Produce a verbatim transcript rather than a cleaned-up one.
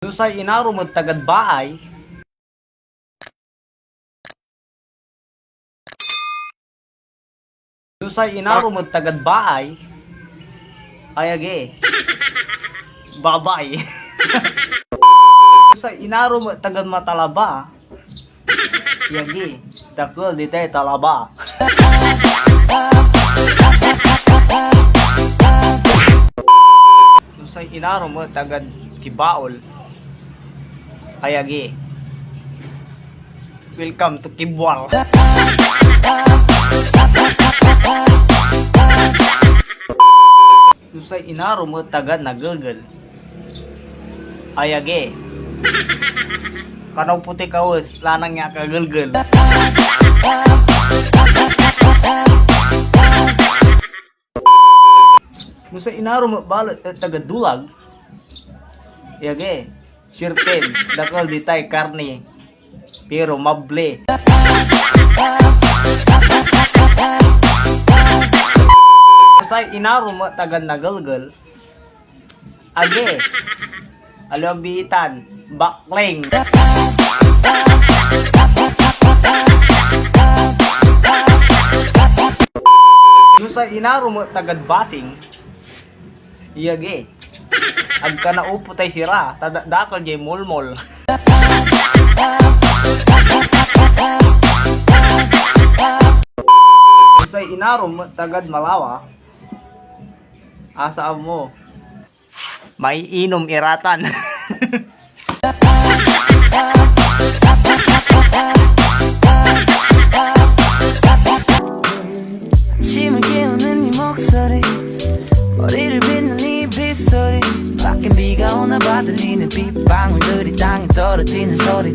No say inarom et tagad baay, no say inarom et tagad baay, ay agi, babay. No say inarom et tagad matalaba, yagi, dakel ditay talaba. No say inarom et tagad kibaol, ay agi, welcome to Kibual. No say inarom et tagad nagelgel, ay agi, kanaw puti kawes, lanang ya kagelgel. No say inarom et balet et tagad dulag, yagi, sirten, dakel ditay karni, pero mabli. No say inarom et tagad nagelgel, agi, aliwan biitan, bakling. No say inarom et tagad basing, yagi, agka naupotay sira, ta da-, dakel diay molmol. No say inarom et tagad malawa, asa mo? Maiinom iratan. 아침을 깨우는 네 목소리, 머리를 빗는 네 빗소리, 밖엔 비가 오나 봐. 들리는 빗방울들이 땅에 떨어지는 소리.